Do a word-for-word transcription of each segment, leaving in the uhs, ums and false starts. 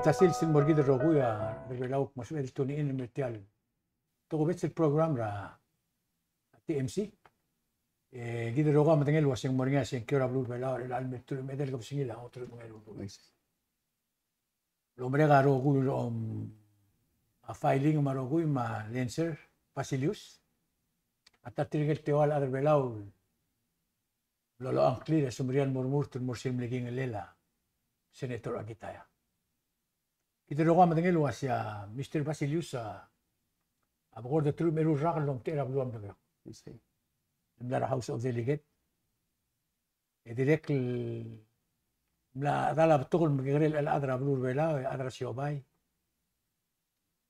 Tia sils el mo er kid el rokui a rechad er a Belau el kmo sebeched el tune in el mei er tia el tokubets el program er a T M C. E kid el rokui a medengei el uase ng mo er ngii a sengkio er a beluu er a Belau er chelecha el mei el teruich me a edei el kebesengil a ongeteruich me a ongeru el bulis. Lomerek a rokui el, um, a filing me a rokui me a Lentcer Basilius a ta er tirke el teua el chad er a Belau el lolechang a ngklir e semeriar el mo remurt el mo er sel mle kingellel a Senator Akitaya. Kid el rokui a medengei el uase a Mister Basilius a, a bekord a teruich me a eru el rak el omtechei er a beluu er a Melekeok. Yes, sir. El mla er a House of Delegate. E dirrek el mla chedal a betok el mekekerei el chad er a beluu er a Belau, e chad er a siobai.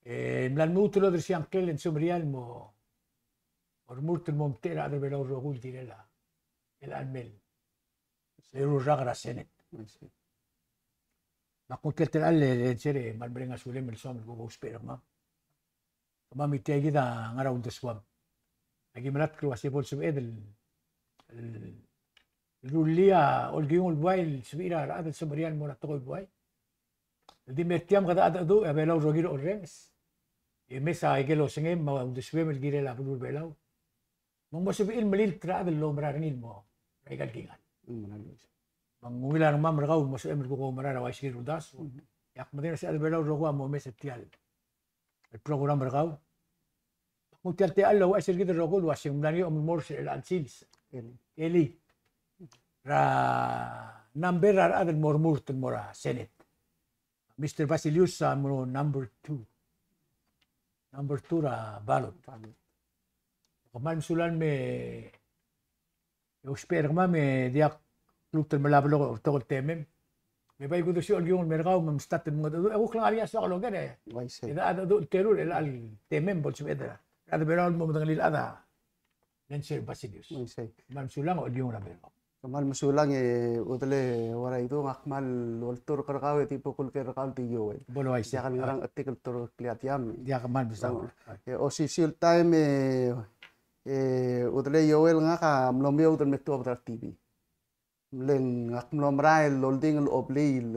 E mla lmuut el odersii a ngklel e ng semeriar el mo, mo remurt el mo omtechei er a chad er a Belau el rokui el kirel a, el chad el mei el eru el rak er a Senate. Me ak nguu tia el techall e Lentcer e kmal mereng a sulem el soam el kuk ousbech er kemam. Kemam e tia kid a ngar er a uldesuam. Aki melatk el uase bo lsebeched el, el, el rullii a olkiung el buai el sebechir a rechad el semeriar el mo er a tekoi el buai. El di mer tiang kede cheldecheduch e a Belau el rokir a orrenges. E mes a ikel osengem me a uldesuem el kirel a beluu er a Belau. Me ng mo sebechir el melilt er a chad el oumera er ngii el mo er aika el kingall. Mm, me ng ungil a rengmam er kau el mo sebechem el kuk oumera er a uaisei er a uldasu. Mhm. E ak medengei er se el chad er a Belau el rokui a mo omes er tia el program er kau. Ak nguu tia el techall el ouchais er kid el rokui el uase ng mla er ngii a omelemolem er chelecha el sils. Elii. Elii. Er a number er a rechad el mo remurt el mo er a Senate. Mister Basilius a mlo number two. Number two er a ballot. Ballot. Kmal mesulang me e ousbech er kemam e diak lmuut el melai a beluu er a betok el temem. Me bai kudersii a olkiung el mer kau me mstart el mengedecheduch. E kuk klengar er ngii a soak el oker e. Uaisei. E de cheldecheduch el terung er chelecha el temem bo lsebeched er a rechad er a Belau el mo medengelii el chad a Lentcer Basilius. Uaisei. Kmal mesulang, olkiung er a Belau. Kmal mesulang e Udelei Uaraidung, ak kmal olturk er kau e di bo kulker er kau el di Joel. Bo le uaisei. Diak el ngerang a chetik el torok el kliatiam. Diak, kmal mesulang. E osisiu el taem e, e Udelei Joel, ngak a mlo meoud el me tuobed er a R T V. Mle ng ak mlo merael el oldingel a obliil,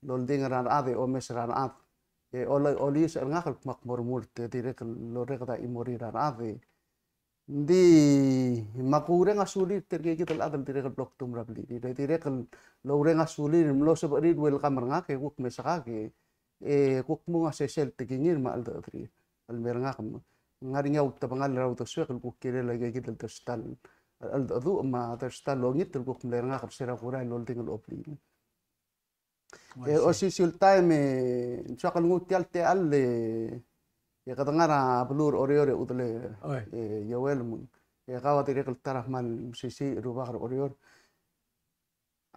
el oldingel er a rechad e omes er a rechad. E ole-, oleusbech er ngak el kmo ak mo remurt e dirrek el orreked a chimorir a rechad e Ng di me ak oureng a sulir tirke kid el chad el dirrek el blo kdung er a blirir. E dirrek el oureng a sulir el mlo sebechir el welcome er ngak e kuk mesekak e, e kuk mong a sesei el tekingir me a cheldechedechir el mer ngak. Ng ngar er ngii a ultebengall er a uldesuek el kuk kirel aika kid el dersta el cheldecheduch me a dersta el ongit el kuk mle er ngak er se er a kurael el oldingel a obliil. E osisiu el taem e ng soak el nguu tia el techall e, e kede ngar er a beluu er Oreor e Udelei, e Joel, me ng, e kau a dirrek el ta er a kmal mesisiich e rubak er Oreor.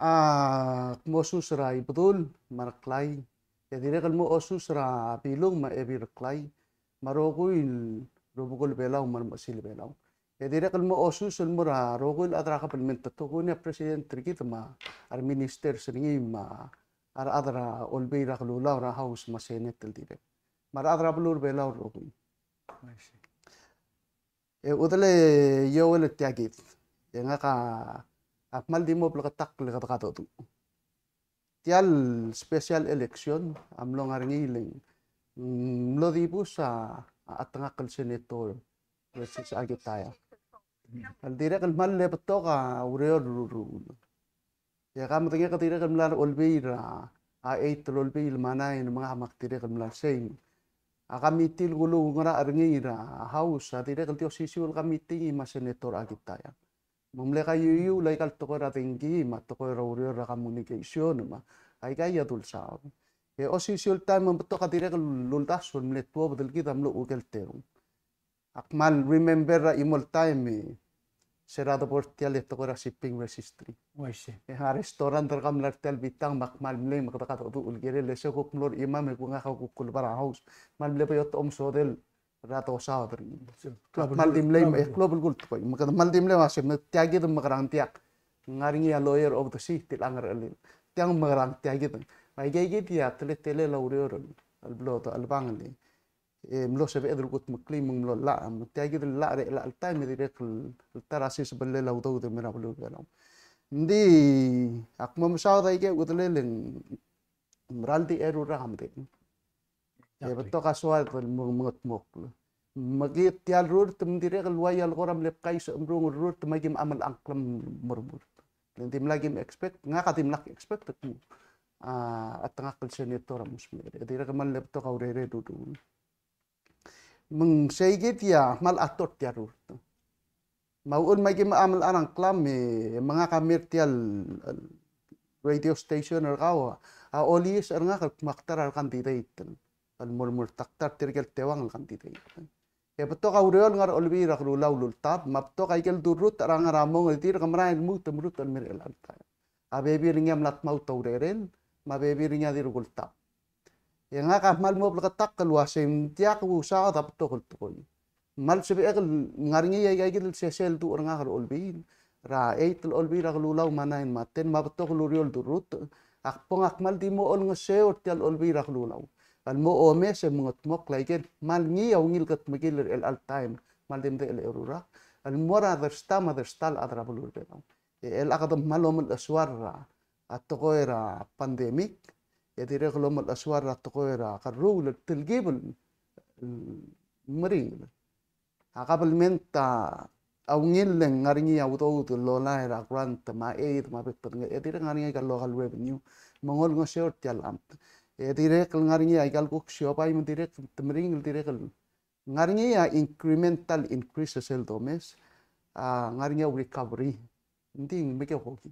Ak mo osus er a Ibedul me a Reklai, e dirrek el mo osus er a Bilung me a Ebil Reklai, me a rokui el rubekul Belau me a remechesil Belau. E dirrek el mo osus el mo er a rokui el chad er a kabelment, te kuk ngii a president er kid me a reminister er ngii me a rechad er a Olbiil er a Kelulau er a House me a Senate el dirrek. Me a rechad er a beluu er Belau el rokui. E Udelei Joel, e tia kid. E ngak a, a kmal di mo bleketakl e kede kadodu. Tia el special election a mlo ngar er ngii el, mm, mlo dibus a, a chetengakl el senator versus Akitaya. El dirrek el kmal le betok a ureor el ruruul. E ke medengei e ke dirrek el mla er a olbiil er a, a eight el olbiil me a nine me ngak me ak dirrek el mla er sei. A committee el kulou ngerachel er ngii er a House a dirrek el di osisiu el committee ngii me a Senator Akitaya. Me ng mle kaiuiuul aika el tekoi er a dengki me a tekoi er a ureor er a communication me aika a dulsaod. E osisiu el taem me ng betok a dirrek el uldasu el mle tuobed el kid a mlo chukel terung. Ak kmal remember er a chimo el taem e se er a debo er tia el tekoi er a shipping registry. Uaisei. E a restaurant er kau a mla er tia el bitang me ak kmal mlei me kede kadodu el kirel e se kuk mlo er a chimam e kuk ngak a kuk kuleba er a House. Kmal mle beot omesodel er a dosaod er ngii. Ak kmal di mlei me, e klou a belkul el tekoi. Me kede kmal di mlei me a se me tia kid me mekerang, diak. Ngar er ngii a lawyer of the sea, tiang er a chelil. Tiang mekerang tia kid. Me aika kid a teletelel a ureor el blo dechelebangel e mlo sebeched el kudmeklii me ng mlo llach. Me tia kid el llach er chelecha el taem e dirrek el ta er a sisebellel a udoud el mei er a beluu er a Belau. Ng di ak mo mesaod aike el udelel e ng Mera el di eru el rak a medechel. E betok a soad el mo, mo mengetmokl. Me kid tia el rurt me ng dirrek el ua ia el kora mle bkais a omerung el rurt me aki mla melechang a ngklem mo remurt. Le ng dimlak kim expect, ngak a dimlak expect el kmo a chetengakl el senator a mo smecher. E dirrek el kmal le betok a urerel el udoud. Me ng sei kid a kmal a tort tia el rurt. Me a uchul me aki mla melechang a ngklem e me ngak a mei er tia el, el radio station er kau a oliis er ngak el kmo ak ta er a re candidate el mo, mo ta er tirke el teuang el candidate. E betok a ureor el ngar er a Olbiil er a Kelulau el ultab, me a betok a ikel durrut er a ngar er a mong el dirk merael el lmuut el merutech el mei er chelecha el taem. A bebil er ngii a mla dmaut a urerel, me a bebil er ngii a dirk ultab. E ngak a kmal mo bleketakl el uasei ng diak kusaod a betok el tekoi. Me a lsebechek el ngar er ngii a ika kid el sesei el duch er ngak er a Olbiil, er a eight el Olbiil er a Kelulau me a nine me a ten, me a betok el ureor el durrut, ak bong ak kmal di mo olengeseu er tia el Olbiil er a Kelulau el mo omes e mengetmokl a ikel kmal ngii a ungil kedmekill er chelecha el taem, kmal di medechel a eru el rak, el mo er a dersta me a dersta el chad er a beluu er a Belau. E chelecha kede kmal omelechesua er a tekoi er a pandemic, e dirrek el omelechesua er a tekoi er a kerruul el telkib el, el meringel. A kabelment a ungil le ng ngar er ngii a udoud el lolai er a grant me a aid me a bek el bedenged, e dirrek ngar er ngii a ika el local revenue me ng olengeseu er tia el amt. E dirrek el ngar er ngii a ika el kuk siobai me dirrek te meringel, dirrek el ngar er ngii a incremental increases el domes, a ngar er ngii a recovery. Ng di ng mekeu a koki.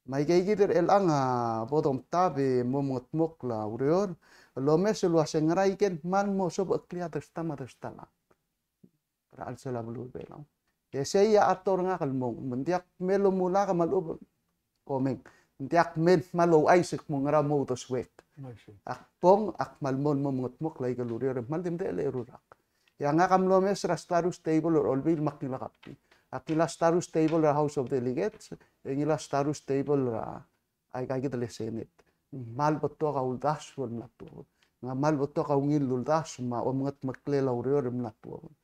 Me aika kid er chelechang a bo domtab e mo mengetmokl a ureor el omes el uasei ngera ikel kmal mo sobecheklii a dersta me a dersta el chad er a chelsel a beluu er a Belau. E sei a ator ngak el mong, me ng diak mle omulak me a lechub e komeng. Ng diak mle kmal ouchais el kmo ngera mo uldesuek. Ak bong, ak kmal mo, mo mengetmokl a ikel ureor e kmal di medechel a eru el rak. E a ngak a mlo omes er a status table er a Olbiil me ak ngilai a copy. Ak ngilai a status table er a House of Delegates, e ngilai a status table er a aika kid el Senate. Ng kmal betok a uldasu el mla tuobed. Ng kmal betok a ungil el uldasu me a omengetmeklel a ureor el mla tuobed.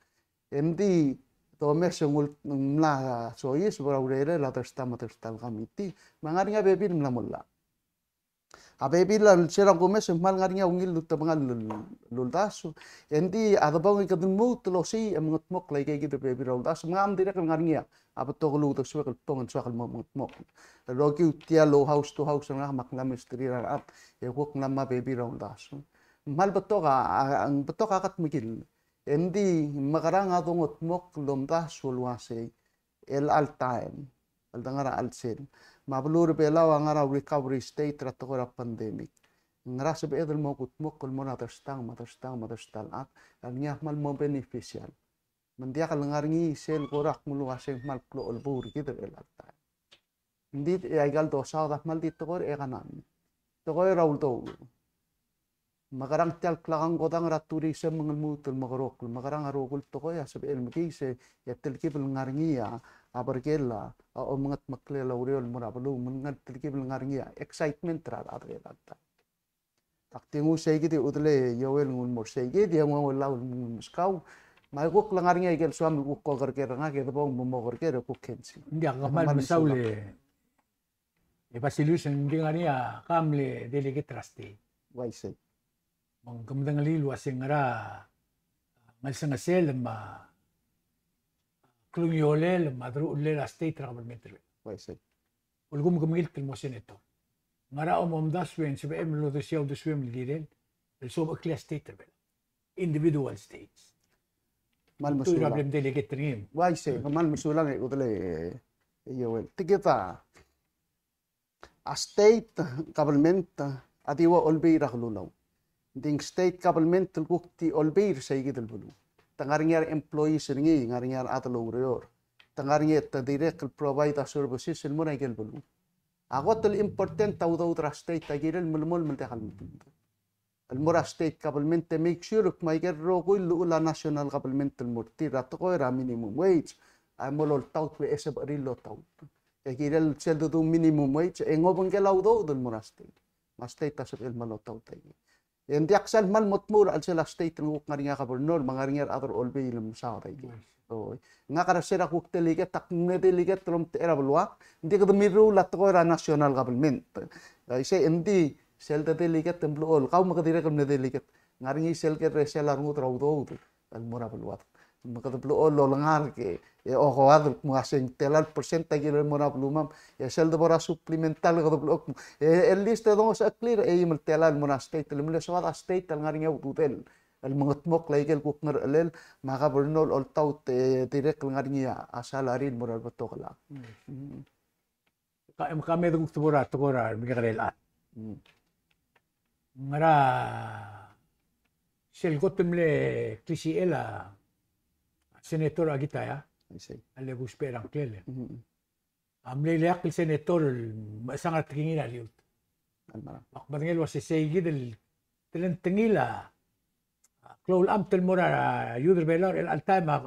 E ng di domes e ng ul-, ng mla soiseb er a urerel a dersta me a dersta el committee. Me ng ngar er ngii a bebil el mla mo llach. A bebil a lsera kumes e ng kmal ngar er ngii a ungil el ultebengel el uldasu. E ng di a debong e kede lmuut el osiik e mengetmokl aika kid el bebil er a uldasu. Me ng dirrek el ngar er ngii a betok el uldesuek el bong e ng soak el mo mengetmokl. El okiu tia el house to house er ngak me ak mla mesterir a rechad e kuk mla mo bebil er a uldasu. Ng kmal betok a, a, a, betok a kedmekill. E ng di mekerang a dongetmokl el omdasu el uasei chelecha el taem el de ngar er a chelsel me a beluu er a Belau a ngar er a recovery state er a tekoi er a pandemic. Ngera sebeched el mo kutmokl el mo er a dersta me a dersta me a dersta el chad el ngii a kmal mo beneficial. Me ng diak el ngar er ngii sel kora kmo uasei ng kmal klou el buil er kid er chelecha el taem. Ng di e aika el dosaod a kmal di tekoi er a economy. Tekoi er a udoud. Mekerang tia el klekangkodang er a tourism me ng lmuut el mekerokl. Mekerang a rokui el tekoi a sebechel el mekiis e telkib el ngar er ngii a berkel a omengetmeklel a ureor el mo er a beluu, me ng telkib el ngar er ngii a excitement er a rechad er chelecha el taem. Ak di nguu sei kid e chudelei e Joel, ng ungil mo er sei kid e ng ua Olau el meskau. Me a kuk le ngar er ngii a ikel soam el kuk okerker er ngak e debong me mo okerker e kuk kensei. Ng diak, kmal mesaul e Basilius, ng di ngar er ngii a ka mle delegate er a state. Uaisei. Me ng kemedengelii el uasei ngera ngelsengesel me a klungiolel me a deruchellel a state er a kabelment er a Belau. Uaisei. Ulekum ke mengilt el mo senator. Ngera a omomdasu e ng sebechem el uldesuem, uldesuem el kirel el sobecheklii a state er a Belau. Individual states. Kmal mesulang. Delegate er ngii. Uaisei, kmal mesulang e chudelei e Joel. Tia kid a state government a di ua olbiil er a kelulau. Ng di ng state government el kuk di olbiil er sei kid el beluu. Te ngar er ngii a re employees er ngii, ngar er ngii a rechad el oureor. Te ngar er ngii e te direct el provide a services el mo er a ikel beluu. A kot el important a udoud er a state a kirel el melemolem el diak el mekngit el mo er a state government e make sure el kmo a ikel rokui el llechul a national government el mo er tir er a tekoi er a minimum wage a mo loltaut e sebechir el lotaut. E kirel sel dedu minimum wage e ng obengkel a udoud el mo er a state. Me a state a sebechel el mo lotaut a ikei. E ng diak sel kmal mo tmuu er a chelsel a state el kuk ngar er ngii a governor me a ngar er ngii a rechad er a olbiil el mesaod a ikei. Oi. Ngak er a sel kuk delegate, ak mle delegate el omtechei er a beluak, ng di kede mirruul a tekoi er a national government. Isei, ng di Sel de delegate e ng blechoel, kau me ke dirrek el mle delegate. Ng ngar er ngii sel ker er sel a rengud er a udoud el mo er a beluad. Me kede blechoel el olengar ke, e okoad el kmo uasei ng tela el percent a kirel el mo er a belumam. E sel de bo er a supplemental kede blechoel kmo, e, at least e dongesecheklir e eim el tela el mo er a state, le mle soad a state el ngar er ngii a ududel el mengedmokl a ikel kuk ngerechelel, me a governor el oltaut e dirrek el ngar er ngii a salary el mo er a rebetok el chad. Mm. Ka, em, ka me de kuk tebor a tekoi er a remekekerei el chad. Mm. Ngera sel kot el mle klisichel a Senator Akitaya. I see. A le ousbech er a ngklel. Mm. A mle ileakl el senator el mechesang er a tekingir a youth. Almara. Ak medengei el uasei sei kid el telengtengil a klou el amt el mo er a youth er a Belau er chelecha el taem a,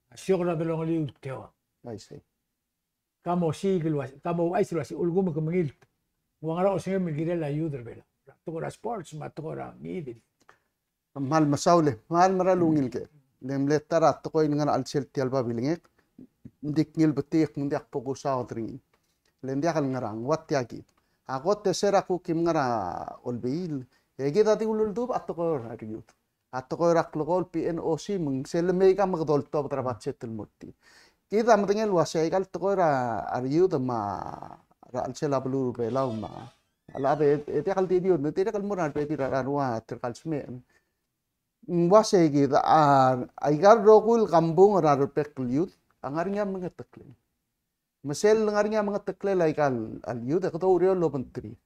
a siok er a delongeliu el teua. I see. Ka mo siik el uasei, ka mo ouchais el uasei, ulekum ke mengilt. Ng ua ngera osengem el kirel a youth er a Belau. Tekoi er a sports, me a tekoi er a ngii di. Kmal mesaul e, kmal mera el ungil ker. Le mle ta er a tekoi el ngar er a chelsel tia el babilngek, ng di kngilai el betik, me ng diak bo kusaod er ngii. Le ng diak el ngerang, ua tia kid. A kot e se er a kuk kim ngar er a Olbiil, e kid a di uldubech a tekoi er a youth. A tekoi er a klekool, P N O C, me ng sel lemei ka me kede oltobed er a budget el mo er tir. Kid a medengei el uasei aika el tekoi er a youth me a, er a chelsel a beluu er a Belau me a, a lechub e, e diak el di youth, dirrek el mo er a rebebil er a rua tirka el smecher. Ng uasei kid a, aika el rokui el kambung er a rebek el youth a ngar er ngii a mengeteklel. Me sel ngar er ngii a mengeteklel aika el youth e kede oureor el obengterir.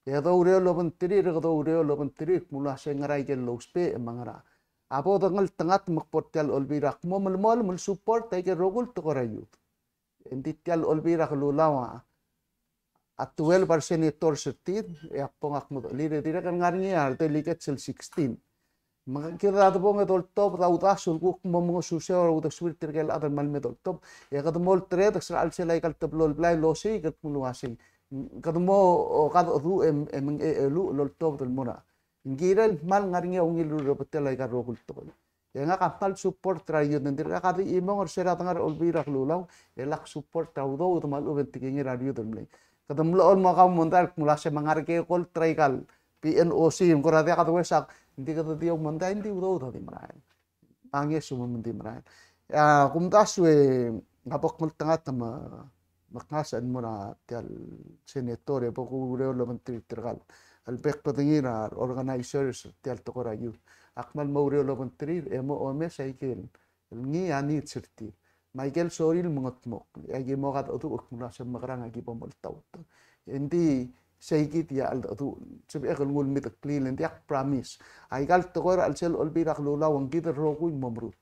E kede oureor el obengterir, e kede oureor el obengterir, kmo uasei ngera aike el lousbech me a ngera. A bo de ngeltengat me kbo er tia el Olbiil er a kmo melemolem el support aike el rokui el tekoi er a youth. Engdi tia el Olbiil er a Kelulau a, a twelve a re senators er tir, e ak bong ak medechelir, e dirrek el ngar er ngii a re delegates el sixteen. Me kid a debong e doltobed a uldasu el kuk mo mengesuseu a uldesuir tirke el chad el kmal me doltobed. E kede mo olteredeks er a chelsel aika el teblo el blai el osiik el kmo uasei, kede mo, o, kadecheduch e, e mengecheluch el oltobed el mo er a. Ng kirel kmal ngar er ngii a ungil el urebetel aika el rokui el tekoi. E ngak a kmal support er a youth, ng dirkak a di chimong er se er a dengar er a Olbiil er a Kelulau, e lak support er a udoud me a lechub e ng tekingir a re youth el mlei. Kede mlo olmo kau mondai el kmo uasei me ng ngar er ngii a kot er aika el P N O C, ng kora diak a dues a, ng di kede di oumondai, ng di udoud a di merael. Me a ngeso me ng di merael. A kumdasu e a bo kngeltengat me, me kngasech el mo er tia el senator e bo kureor el obengterir tirka el bek el bedengir a organizers er tia el tekoi er a youth. Ak kmal mo oureor el obengterir e mo omes aike el ngii a needs er tir. Me aike el sorir el mengetmokl, e aki mo kadecheduch el kmo uasei mekerang aki bo moltaut. Engdi sei kid a cheldecheduch, sebechek el nguu el mideklii, le ng diak promise. Aika el tekoi er a chelsel Olbiil er a Kelulau a ng kid el rokui el mo meruul.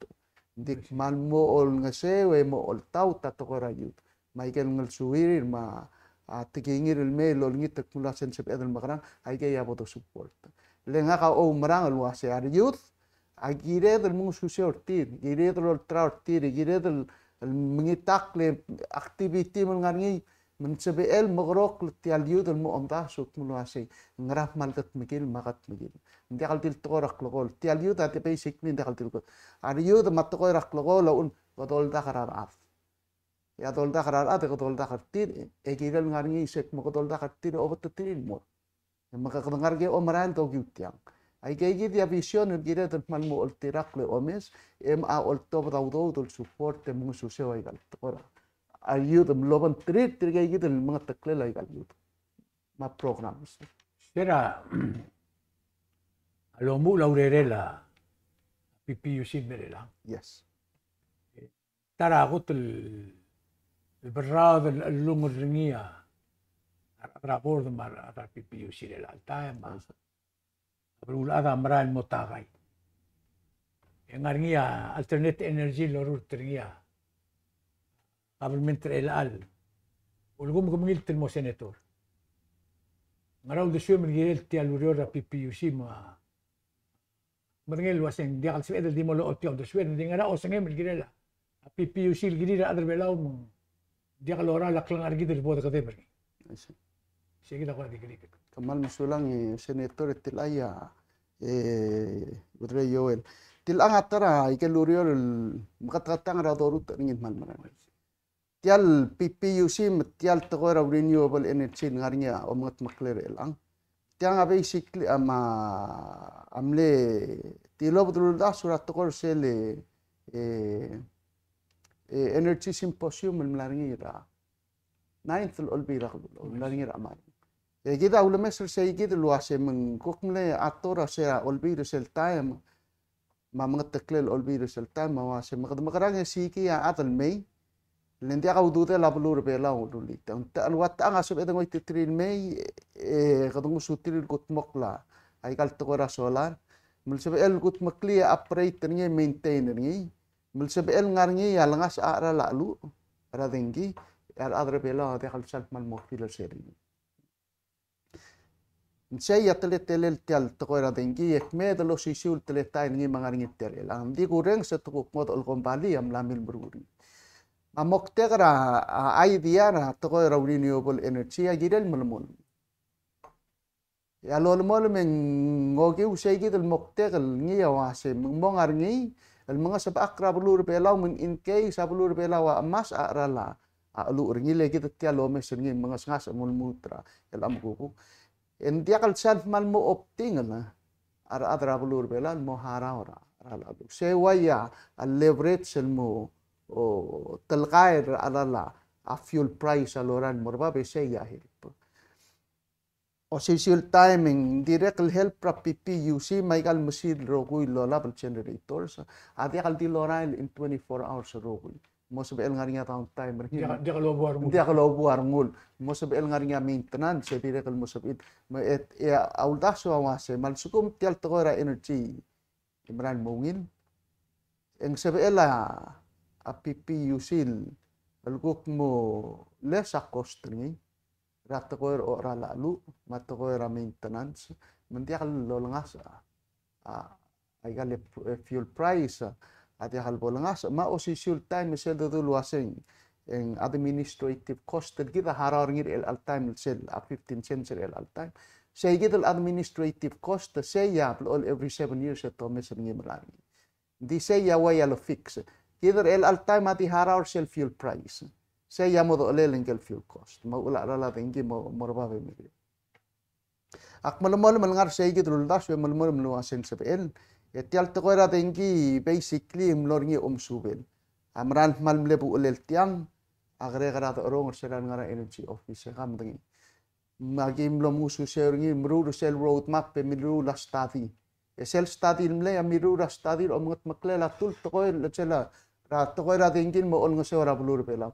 Ng di kmal mo olengeseu e mo oltaut a tekoi er a youth. Me aike el ngelsuir me a tekingir el mei el olengit el kmo uasei ng sebeched el mekerang, aikei a bo de support. Le ngak a oumerang el uasei a re youth a kired el mengesuseu er tir, kired el olterau er tir, kired el, el mengitakl e activity me ng ngar er ngii, me ng sebechel el mekerokl tia el youth el mo omdasu el kmo uasei ngera kmal kedmekill me a kedmekill. Ng diak el di el tekoi er a klekool. Tia el youth a di basically ng diak el di el tekoi. A re youth me a tekoi er a klekool a uchul me kede oldak er a rechad. E a doldak er a rechad e kede oldak er tir, e kirel ngar er ngii se el kmo kede oldak er tir e obeteterir el mo. E me kede ngar er ngii a omerael el dokiu tiang. Aikei kid a vision el kired el kmal mo oltirakl e omes, e me a oltobed a udoud el support e mengesuseu aika el tekoi er a youth me lobengterir tirkei kid el mengeteklel aika el youth me a programs. Se er a lomuchel a urerel a P P U C el mei er chelechang. Yes. Ta er a kot el, el berraod el, el lungel er ngii a, a rechad er a board me a rechad er a P P U C er chelecha el taem, me a beluulechad a merael el mo takai. E ngar er ngii a alternate energy el orurt er ngii a kabelment er chelecha el. Ulekum ke mengilt el mo senator, ngera uldesuem el kirel tia el ureor er a P P U C me a medengei el uasei ng diak el sebeched el di mo lochotii a uldesued, ng di ngera osengem el kirel a P P U C el kirir a rechad er a Belau me ng diak lorael a klengar er kid el bo dekedeb er ngii. I see. Sei kid a kora di kerik. Kmal mesulang e Senator e tilechang a, e, Udrei Joel. Tilechang a ta er a ikel ureor el meketeketang er a doruul er ngii el kmal merael. Tia el P P U C me tia el tekoi er a renewable energy el ngar er ngii a omengetmeklel er chelechang. Tiang a basically a ma, a mle tilobed el uldasu er a tekoi er sel, e, e, Energy Symposium el mla er ngii er a ninth el Olbiil er a Kelulau, el mla er ngii er a May. E kid a ulemes er sei kid el uase me ng kuk mle ator er se er a Olbiil er sel taem, me a mengeteklel a Olbiil er sel taem, me a uase me kede mekerang e siik a chad el mei, le ng diak a ududel a beluu er a Belau el rullii. Te, te, el ua tang a sebeched el ngoititerir el mei, e kede ngosuterir el kudmokl a, aika el tekoi er a solar, me le sebechel el kudmeklii e operate er ngii, maintain er ngii, me le sebechel ngar ngii a lengasech a cheral a cheluch er a dengki, e a rechad er a Belau a diak el sal kmal mo feel er se er ngii. Ng sei a teletelel tia el tekoi er a dengki, e kmeed el osisiu el teletael ngii me a ngar ngii tia el chelecha. Ng di kurrenges e te kuk ngodech el kombalii a mla milmeruul er ngii. Me a moktek er a, a, idea er a tekoi er a renewable energy a kirel melemolem. E a lolemolem e ng okiu sei kid el moktek el ngii a uase me ng mo ngar ngii el mengesebechakl er a beluu er a Belau, me ng in case a beluu er a Belau a chemasech a cheral a a cheluch er ngii, le kid tia el omes er ngii me ng ngasngas me lmuut er a chelecha el mekukuk. E ng diak el sal kmal mo opting el a rechad er a beluu er a Belau el mo harau er a cheral a cheluch. Sei ua ia a leverage el mo, o, telkai er a cheral a fuel price a lorael el mo er bab, e sei a help. Osisiu el taem e ng dirrek el help er a PPUC me aika el mesil el rokui el lolab el generators a diak el di lorael in twenty-four hours el rokui. Mo sebechel ngar ngii a downtime er ngii. Diak, diak el obuar ngul. Diak el obuar ngul. Mo sebechel ngar ngii a maintenance, e dirrek el mo sebechir. Me e, e a uldasu a uase me a lsekum tia el tekoi er a energy e merael mo ungil, e ng sebechel a, a PPUC el kuk mo less a cost er ngii er a tekoi er a cheral a cheluch, me a tekoi er a maintenance, me ng diak lolengasech a, a, aika el, e, fuel price a diak el bo lengasech, me a osisiu el taem e sel dedu el uase ng administrative cost el kid a harau er ngii er chelecha el taem el sel a fifteen cents er chelecha el taem. Sei kid el administrative cost, sei a blechoel every seven years e te omes er ngii me a ngii. Ng di sei a ua ia el fix. Kid er chelecha el taem a di harau er sel fuel price. Sei a mo dochelel ngike el fuel cost. Me a uchul a cheral a dengki mo, mo er bab e meriou. Ak melemolem el ngar sei kid el uldasu e melemolem el uase ng sebechel. E tia el tekoi er a dengki basically ng mlo er ngii a omesubel. A mera el kmal mle buchelel tiang, a kerek er a decherong er sel ngar er a energy office e ka medengei. Me aki mlo mengususeu er ngii, meruul er sel roadmap e miruul a study. E sel study el mlei a miruul a study el omengetmeklel a tul tekoi el sel, er a tekoi er a dengki el mo olengeseu er a beluu er a Belau.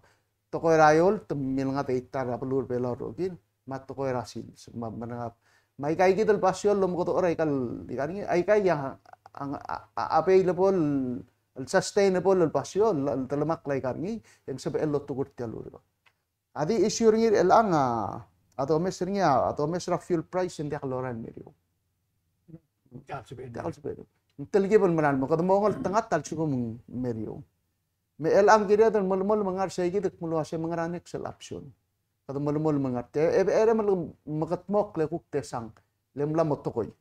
Tekoi er a eolt, te milenga data er a beluu er a Belau el rokir, me a tekoi er a sils, me a, me a, me aika kid el basio el omekedechor aika el, aika el, aika a, a, a, available, el sustainable el basio el, el telemakl aika er ngii, e ng sebechel el otekur tia el ureor. A di issue er ngii er chelechang a, a domes er ngii a, a domes er a fuel price e ng diak lorael el meriou. Diak el sebechel. Diak el sebechel. Ng telkib el merael el mo, kede mo ngeltengat a lsekum ng meriou. Me chelechang kired el melemolem el ngar sei kid el kmo uase me ngera next el option. Kede melemolem el ngar tia, e, e, e, me, mekedmokl e kuk tesang. Le mla mo tekoi.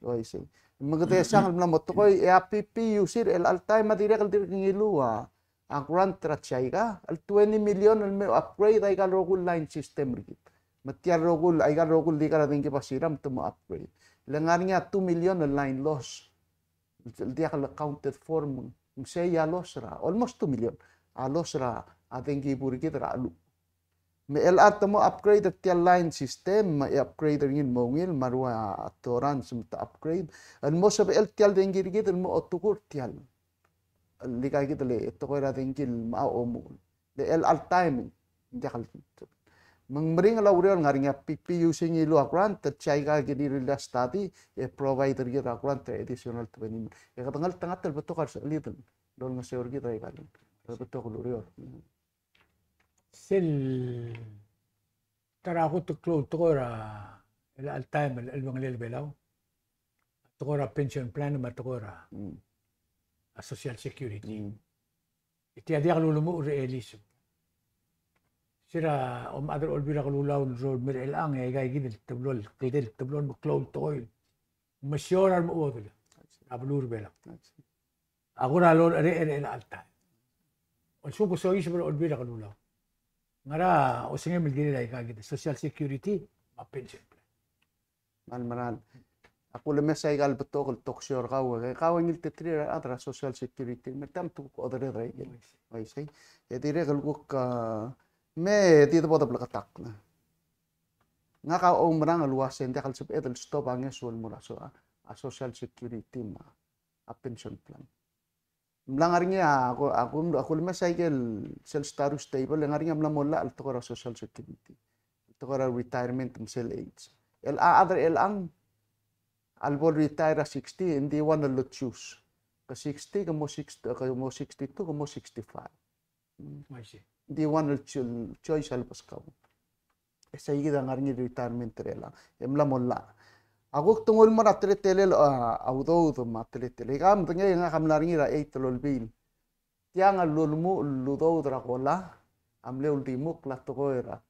Uaisei. Me kede tesang el mla mo tekoi, e a PPUC er chelecha el taem a dirrek el dirk ngiluu a a grant er a JICA, el twenty million el me upgrade aika el rokui el line system er kid. Me tia el rokui el, aika el rokui el di kar a dengki basira me te mo upgrade. Le ngar ngii a two million el line loss. El diak el accounted for me ng, me sei a loss er a, almost two million. A loss er a dengki bo er kid er a cheluch. Me chelecha te mo upgrade er tia el line system, me e upgrade er ngii el mo ungil, me a rua a torans me te upgrade. El mo sebechel tia el dengki er kid el mo otekur tia el el di aika kid el tekoi er a dengki el mocha omuchel. Le chelecha el taem ng diak el, me ng meringel a ureor el ngar ngii a PPUC ngiluu a grant, e JICA a kirir el study, e provide er kid a grant er a additional twenty million. E kede ngeltengat el betok a resechelid el olengeseu er kid er aika el betok el ureor. Sel ta er a kot el klou el tekoi er a chelecha el taem el chelebangel er a Belau. Tekoi er a pension plan me a tekoi er a, mm, a social security. Mm. E tia diak lulemuchel er a elii. Se er a omechad er a Olbiil er a Kelulau el role er chelechang e aika kid el teblo el, kede el teblo el meklou el tekoi el mesiou er a remechuodel er a beluu er a Belau. A kora lolecherecher er chelecha el taem. A lsekum ke soiseb er a Olbiil er a Kelulau, ngera osengem el kirel aika kid, social security me a pension plan? Kmal meral. Ak ulemes aika el betok el talk show er kau, e kau a ngilterir a rechad er a Social Security, me te mla kuk odered er aikel. Uaisei. E dirrek el kuk, ah, me di debo de bleketakl. Ngak a oumerang el uasei ng diak el sebeched el stop a ngeso el mo er a so-, a Social Security me a pension plan. Ng mla ngar er ngii a, a ku-, a ku-, a kulemes aikel sel status table, e ngar er ngii a mla mo llach el tekoi er a Social Security, el tekoi er a retirement me sel age. El a chad er chelechang a lebo el retire er a sixty, ng di one el choice. Ke sixty, ke mo sixty, ke mo sixty-two, ke mo sixty-five. Uaisei. Ng di one el cho-, choice a lebeskau. E sei kid a ngar er ngii el retirement er chelechang. E mla mo llach. A kuk te nguu el mo er a teletelel, a, a udoud me a teletelel. Ika medengei e ngak a mla er ngii er a eight el olbiil. Tiang a lulemuchel el udoud er a COLA a mle uldimukl a tekoi er a,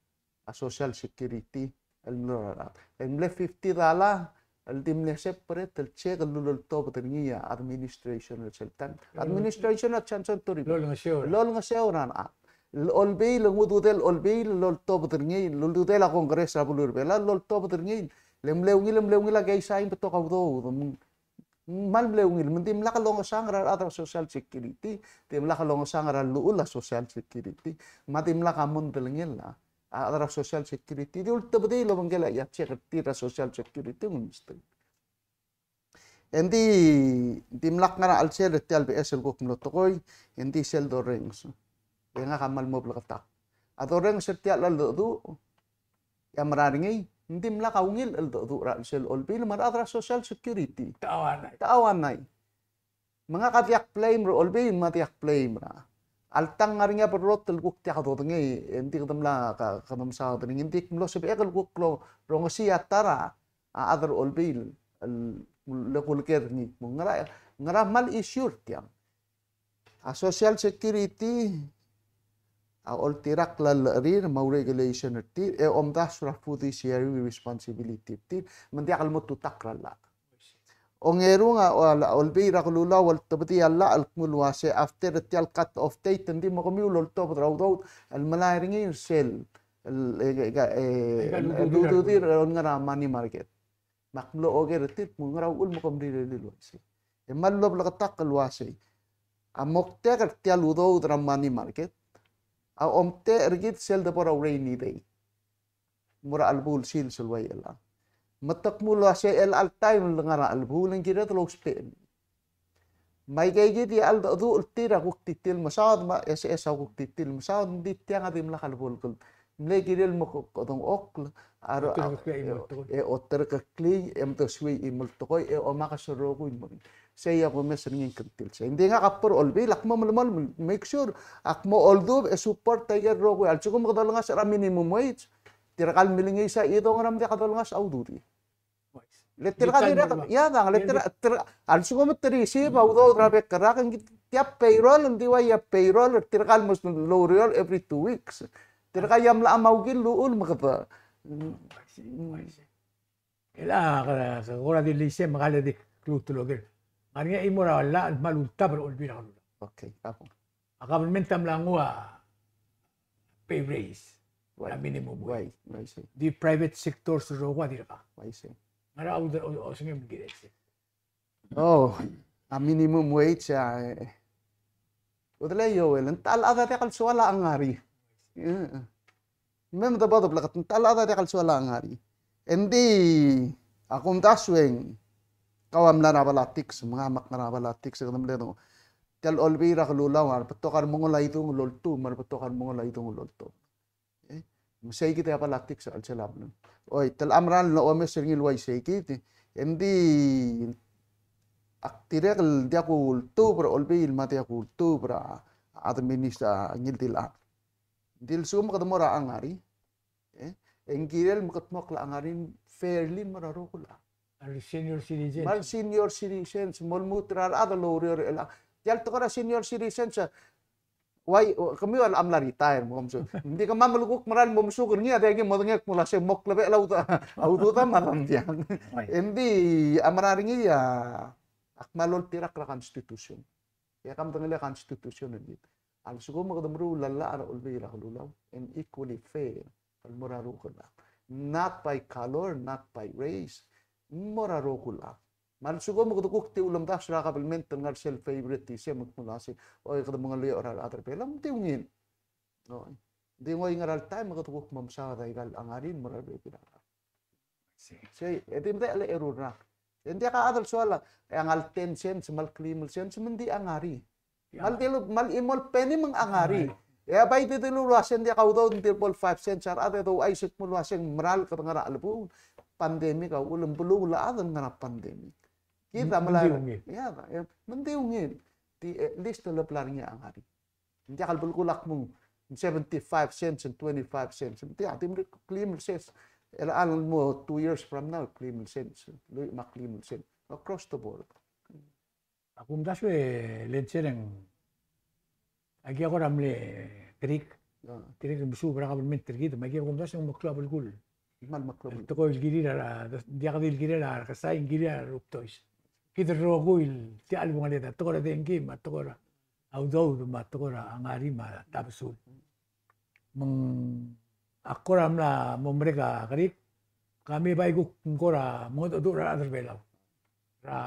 a Social Security el mlo er a rechad. E mle fifty dollar el di mle separate el check el luloltobed er ngii a administration er sel taem. Administration er a Johnson Toribiong. Lolengeseu er a. Lolengeseu er a rechad. El olbiil, ng ududel olbiil el loltobed er ngii, el ududel a Congress er a beluu er a Belau el loltobed er ngii. Le mle ungil, mle ungil a keizai e betok a udoud. Me ng kmal mle ungil, me ng dimlak longesang er a rechad er a Social Security, dimlak longesang er a llechul a Social Security, me a dimlak a mondai el ngii a, a rechad er a Social Security, di ultebedii el obengkel a check er tir er a Social Security, ng mesterir. E ng di, dimlak ngar er a chelsel er tia el beches el kuk mlo tekoi, e ng di sel dorrenges. E ngak a kmal mo bleketakl. A dorrenges er tia el cheldecheduch, e a mera er ngii, ng dimlak a ungil el cheldecheduch er a chelsel olbiil me a rechad er a Social Security. Te chauanai. Te chauanai. Me ngak a diak blame er a olbiil me a diak blame er a. Alta ng ngar er ngii a berrotel el kuk diak dodengei, e ng di kede mla ka, kede mesaod er ngii, ng di mlo sebechek el kuk lo, rongesii a ta er a, a chad er a olbiil, el, le kulker er ngii. Mo ngera, ngera kmal issue er tiang. A Social Security a oltirakl a llechir me a regulation er tir, e omdasu er a fiduciary responsibility er tir, me ng diak el mo tutakl er a llach. Ongerung a, a, a olbiil er a kelulau a oltebedii a llach el kmo el uase after tia el cut off date, ng di mo kemiu el oltobed er a udoud el melai er ngii er sel, el, e, e, e, el ududir el ngar er a money market. Me ak mlo oker er tir el kmo ngera uchul me kom rirellii el uaisei. E kmal mlo bleketakl el uasei. A moktek er tia el udoud er a money market a omtech er kid sel debo er a rainy day. Mo er a chelebuul el sils el ua chelechang. Me te kmo el uasei chelecha el taem el ngar er a chelebuul e ng kired el ousbech. Me aikeikid a cheldecheduch el tir a kuk di tir el mesaod, me a SS a kuk di tir el mesaod, ng di tiang a dimlak a lebo el keld. Mle kirel mo ko-, kodengchokl a ro-, e, e oterekeklii, e mdesuii chimo el tekoi, e omakes el rokui el mo. Sei a kumes er ngii el kngtil sei. Ng di ngak a bo er a olbiil, ak mo melemolem, make sure, ak mo oldubech e support aike el rokui. A lsekum kede olengasech er a minimum wage, tirka el milengiis a chidong er a mdiak dolengasech a ududir. Le tirka a dirrek, ia dang, le tirka, tirka, a lsekum te receive a udoud er a bek el rak, ng tia payroll, ng di ua ia payroll, tirka el mo oureor every two weeks. Tirka a mla mo ungil el uchul me kede. Chelecha, ke, ke kora di lise me kede di klou el oker. Ngar er ngii a chimo er a llach el kmal ultab er a olbiil er a kelulau. Okay, a bo. A government a mla nguu a pay raise, a minimum wage. Di private sector el rokui a dirkak. Ngera a udoud, o, osengem el kirel sei? Oh, a minimum wage a, e, udelei Joel, ng ta el chad a diak el soal a ngar er ngii. E, e. Me mdebodeb el kmo ng ta el chad a diak el soal a ngar er ngii. Engdi a kumdasu e ng kau a mla er a politics, me ngak a mla er a politics, kede mle dengchokl. Tia el olbiil er a kelulau a rebetok a remengorael a idung el oltobed, me a rebetok a remengorael a idung el oltobed. E, me sei kid a politics er a chelsel a beluu. Oi, te locha mera el omes er ngii el uaisei kid, engdi ak dirrek el diak kultobed er a olbiil, me a diak kultobed er a administration, ngii di el a. Ng di a lsekum kede mo er a ngar er ngii, e, e ng kirel me kede mo er a ngar er ngii fairly el mo er a rokui el a. A re senior citizens. Me a re senior citizens, mo lmuut er a rechad el oureor er chelechang. Tia el tekoi er a senior citizens, e, uai, kemiu a mla retire, me kom su-, ng di kemam el kuk mera el mo mesuk er ngii, a diak ki mo dengei el kmo ua sei mo klebechel a udoud, a udoud a mla er tiang. Engdi a mera er ngii a, ak kmal oltirakl er a constitution. E ak mdengelii a constitution er ngii. A lsekum kede meruul a llach er a olbiil er a kelulau, e ng equally fair el mo er a rokui el a. Not by color, not by race, Mo er a rokui el chad. Me a lsekum kede kuk di ulemdasu er a kabelment el ngar sel favoritism el kmo uasei, oi, kede mengelii er a rechad er a Belau, ng di ungil. Ng di ngoi ngera el taem e kede kuk mo mesaod aika el ngar er ngii el mo er a rebebil er a rechad. Sei, e di medechel a eru el rak. E ng diak a chad el soal a, e a ngar er a ten cents me a le kleim el cents, me ng di a ngar er ngii. Me a le dilu, me a le chimo el penny me ng a ngar er ngii. E a bai di dilu el uasei ng diak a udoud, ng di bo el five cents a rechad e douchais el kmo uasei ng mera el kede ngar er a chelebuul. Pandemic a uchul me ng beluulechad el ngar er a pandemic. Kid a melai. Ng di ungil. Ia, e, me ng di ungil. Di, e, at least a lebla er ngii a ngar er ngii. Ng diak el belkul a kmo ng seventy-five cents and twenty-five cents. Ng diak, di mle kleim el sils. El a le mo two years from now, kleim el sils. Lluich me a kleim el sils. Across the board. A kumdasu e Lentcer e ng, aki a kora mle kerik. Ah. Kerik el mesuub er a kabelment er kid, me aki a kumdasu e ng meklou a belkul. Kmal meklou. El tekoi el kirir a, diak di el kirir a rekesai, ng kirir a rubdois. Kid el rokui el tia el bungaled a tekoi er a dengki, me a tekoi er a udoud, me a tekoi er a ngar er ngii, me a tabesul. Me ng a kora mla mo merek a kerik, kemiu a bai kuk ng kora mengedecheduch er a rechad er a Belau. Er a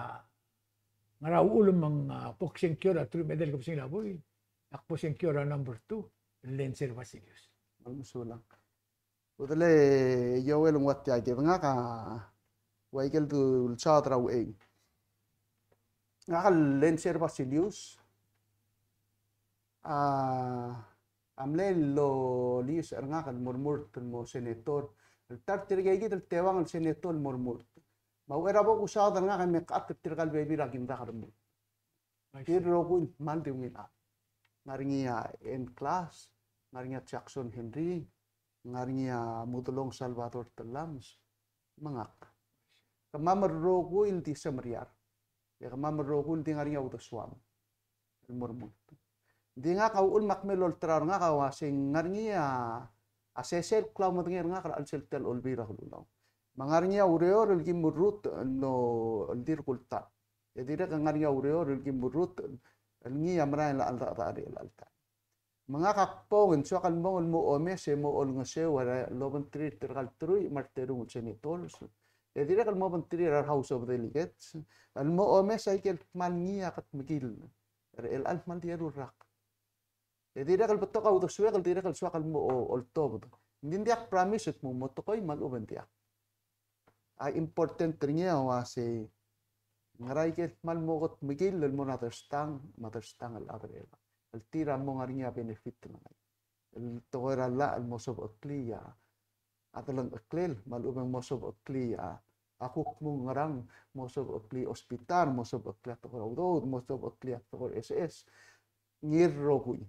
ngar er a uchul me ng, a, bo ksengkio er a teruich me a edei el kebesengil a buil, ak bo sengkio er a number two, Lentcer Basilius. Kmal mesulang. Udele Joel, ng ua tia kid, ngak a ua ikel dulsaod er a uchei. Ngak a Lentcer Basilius a, a mle loliis er ngak el mo remurt el mo senator. El ta er tirke kid el teuang el senator el mo remurt. Me a uchei er a bo kusaod er ngak e mekchat er tirka el bebil er a Kimrak el remurt. Tir el rokui el kmal di ungil chad. Ngar er ngii a N. Klaas, ngar er ngii a Jackson Henry, ngar er ngii a Mudelong Salvador Tellames, me ngak. Kemam el rokui el di semeriar. E kemam el rokui el di ngar er ngii a uldesuam el mo remurt. Ng di ngak a uchul me ak mle olterau er ngak a uasei ng ngar er ngii a, a sesei el klaumedengei er ngak er a chelsel tia el Olbiil er a Kelulau. Me ng ngar er ngii a ureor el kim rrutech el, el di rekultab. E dirrek el ngar er ngii a ureor el kim rrutech el ngii a merael a cheldechedechal er chelecha el taem. Me ngak a kbong e ng soak el mong el mo omes e mo olengeseu el obengterir tirka el teruich me a reterung el senators. E dirrek el mo obengterir a re House of Delegates el mo omes aike el kmal ngii a kedmekill er chelecha el kmal di eru el rak. E dirrek el betok a uldesuek el dirrek el soak el mo o-, oltobed. Ng di ng diak promise el kmo mo tekoi me a lechub e ng diak. A important er ngii a uasei ngera aike el kmal mo kedmekill el mo er a derstang me a derstang el chad er chelechang. El tir a mo ngar er ngii a benefit el ngai. El tekoi er a llach el mo sobecheklii a a delengcheklel, me a lechub e ng mo sobecheklii a, a kuk mo ngerang, mo sobecheklii a hospital, mo sobecheklii a tekoi er a udoud, mo sobecheklii a tekoi er a S S. Ngii el rokui.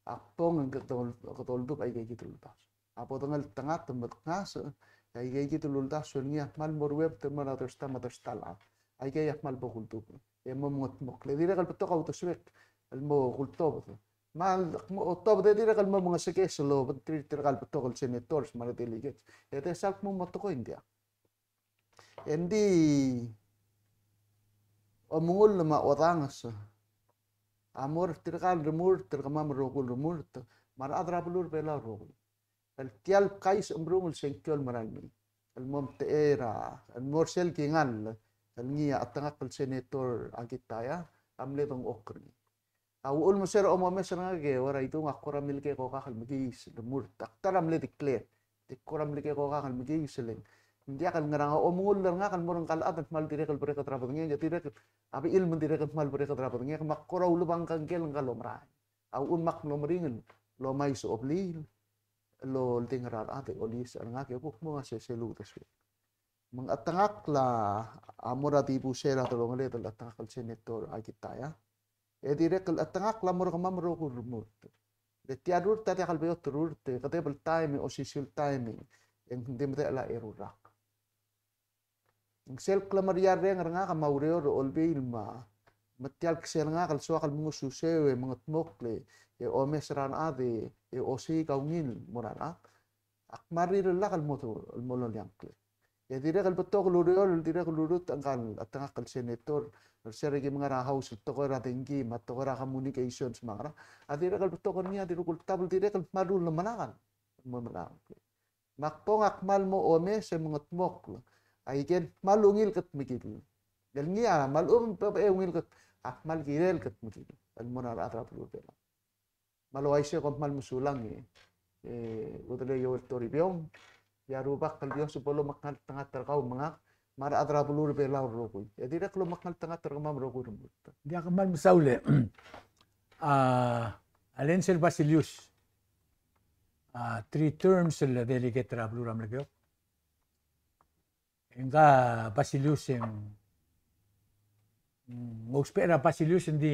A kbong e ng kede ol-, kede oldubech aike kid el uldasu. A bo dengeltengat me dengasech, e aike kid el uldasu el ngii a kmal mo ruebet el mo er a derstang me a derstang el chad. Aike a kmal bo kuldubech. E mo mengedmokl. E dirrek el betok a uldesuek el mo kultobed. Me a lak mo otobed e dirrek el mo mengesekes el obengterir tirka el betok el senators me a re delegates. E de sal kmo mo tekoi, ng diak. E ng di omengull me a odanges a mo er tirka el remurt, er kemam el rokui el remurt, me a rechad er a beluu er a Belau el rokui. El tia el kais a mrung el sengkio el merael mei. El mo mtechei er a, el mo er sel kingall, el ngii a chetengakl el senator Akitaya, a mle dengchokl er ngii. A uchul me se er a omomes er ngak e, ua Raidung, ak kora mle kekokak el mekiis el remurt. Ak ta er a mle declare. Ak kora mle kekokak el mekiis el ng diak el ngerang, a omengull er ngak el mo er ngka el chad el kmal dirrek el bereked er a bedengek, e dirrek a bechil me ng dirrek el kmal bereked er a bedengek, me ak kora ulebangkengkel ngka el omerael. A uchul me ak mlo meringel el omais a obliil el oldingel er a rechad e oliis er ngak e kuk mo ua se sel uldesuek. Me ng chetengakl a mo er a dibus er a delongeled el chetengakl el senator Akitaya. E dirrek el chetengakl a mo er kemam el rokui el remurt. Le tia el rurt a diak el beot el rurt, e kedeb el taem e osisiu el taem e ng di medechel a eru el rak. Ng sel klemeriarreng er ngak me a ureor er a Olbiil me a, me tia el ksel ngak el soak el mengususeu e mengedmokl e omes er a rechad e osiik a ungil el mo er a rechad. Ak kmal rirellak el mo, el mo loliangklel. E dirrek el betok el ureor el dirrek el urutech ngka el chetengakl el senator, er se er a kim ngar er a House el tekoi er a dengki me a tekoi er a communications me a ngerang. A dirrek el betok er ngii a di rokui el tab el dirrek el kmal rulemelakl el mo melakl. Me ak bong, ak kmal mo omes e mengedmokl Aikel kmal ungil kutmekill. El ngii a kmal um, e ungil kut, a kmal kirel kutmekill el mo er a rechad er a beluu er a Belau. Me a le uaisei e kom kmal mesulang e, e, Udelei Joel Toribiong, e a Rubak el Dios bo lomekngeltengat er kau me ngak, me a rechad er a beluu er a Belau el rokui. E dirrek el lomekngeltengat er kemam el rokui el remurt. Diak, kmal mesaul e, a, a Lentcer Basilius, a, three terms el delegate er a beluu er a Melekeok. Ngka Basilius e ng, mm, ng ousbech er a Basilius, ng di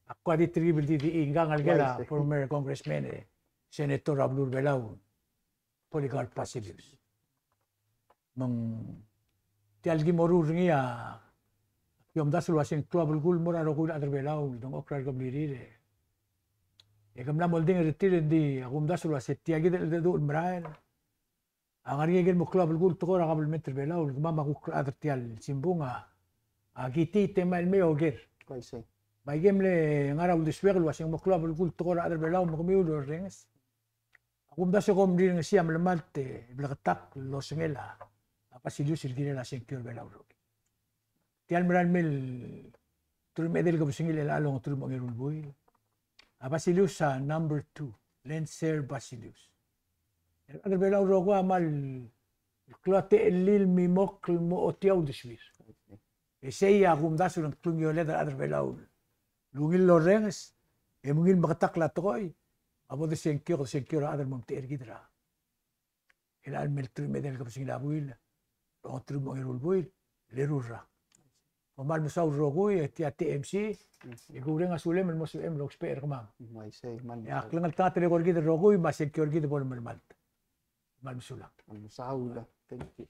ak kuk di telkib el di, di ngka a ngelekel a former congressman, e, senator er a beluu er a Belau, Polycarp Basilius. Me ng tia el ki moruul er ngii a ki omdasu el uase ng klou a belkul el mo er a rokui el chad er a Belau el dengchokl er a rekeblirir, e, e ke mla mo oldingel er tir, e ng di ak omdasu el uase tia kid el cheldecheduch el merael a ngar er ngii a ikel mo klou a belkul el tekoi er a kabelment er a Belau, el kemam a kuk rechad er tia el simbung a, a kitii e te mei el mei oker. Uaisei. Me aike el mle ngar er a uldesuek el uase ng mo klou a belkul el tekoi er a rechad er a Belau me kemiu el orrenges, ak omdasu e kom rirengesii a melemalt e bleketakl el osengel a, a Basilius el kirel a sengkio er a Belau el rokui. Tia el merael mei el teruich me a edei el kebesengil er chelecha el ongeteruich me a ongeru el buil, a Basilius a number two, Lentcer Basilius. E a rechad er a Belau el rokui a kmal klou a techellir el mimokl el mo ochotii a uldesuir. E sei a kumdasu el ng klungioled er a rechad er a Belau el ungil el orrenges, e mo ungil meketakl a tekoi, a bo desengkio, desengkio er a rechad el mo omtechei er kid er a chelecha el mei el teruich me a edei el kebesengil a buil, ongeteruich me a ongeru el buil, el eru el rak. Kom kmal mesaul el rokui, e tia T M C, e kureng a sulem el mo sebechem el ousbech er kemam. Uaisei, kmal mesaul. E a klengeltengat el eko er kid el rokui, me a sengkio er kid a bo lemelemalt. Kmal mesulang. Kmal mesaul, thank you.